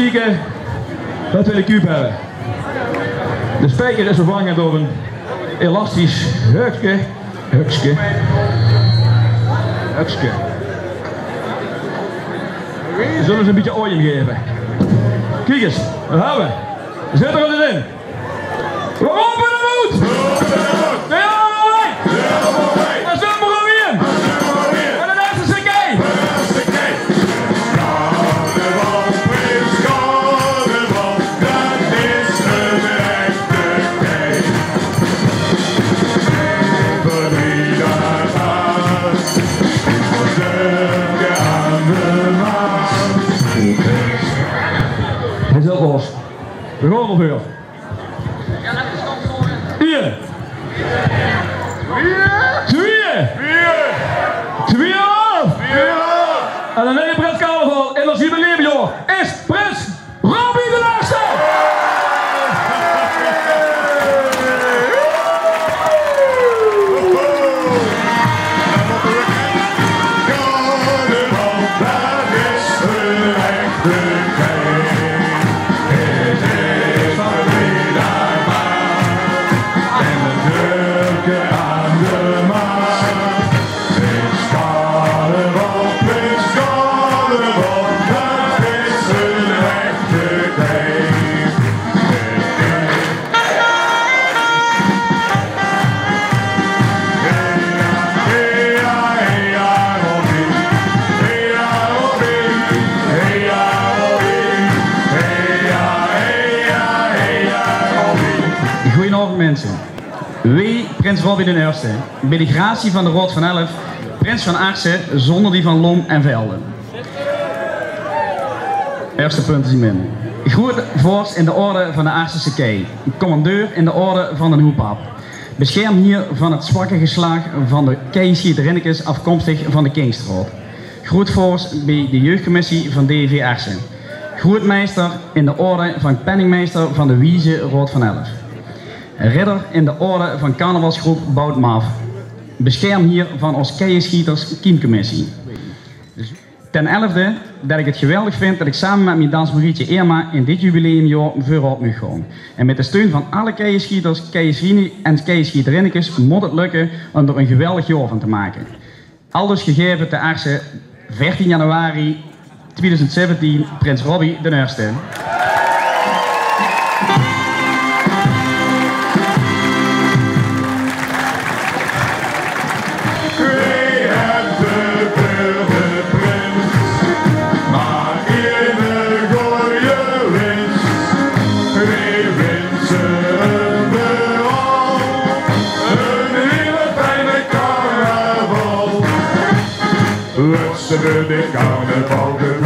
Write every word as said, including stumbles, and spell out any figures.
Kieke, wat wil ik u hebben? De spijker is vervangen door een elastisch hukske. Hukske. Hukske. We zullen ze een beetje olie geven. Kiek eens, daar hebben we. Zit er al in? We roepen hem uit! De Jaren Allee! Dat is nummer één! En de eerste is oké! Hij zit los. We gaan nog weer. Eén. Twee. Twee en een half. En de nieuwe prins carnaval in ons jubileumjaar is prins Robbie de Laatste. Goeienaovend minse. Weej, prins Robbie d'n Eerste, bie de gratie van de Raod van Elf, prins van Arse, zónder die van Lom en Velde. Eerste punt is in min. Groeëtvors in de orde van de Arsese Kei. Commandeur in de orde van de Hoepap. Beschermhier van het zwakke geslacht van de Keiesjieterinnekes afkomstig van de Kingstraot. Groeëtvors bie de jeugdcommissie van D V V Arse. Groeëtmeister in de orde van penningmeister van de Wieze Raod van Elf. Ridder in de orde van carnavalsgroep Bout Maf. Beschermhier van os Keiesjieters Kiemcommissie. Ten elfde, det ik het geweldig vind det ik same met mien dansmarietje Irma in dit jubileumjaor veurop maag gaon. En met de steun van alle keiesjieters, keiesjiene en keiesjieterinnekes mót het lukke om d'r een geweldig jaor van te make. Aldus gegaeve te Arse, veertien januari tweeduizend zeventien, prins Robbie d'n Eerste. Weej hebbe veur de prins maar eine gooje wins. Weej winse hem veural een hele fijne carnaval. Wens ze de carnaval de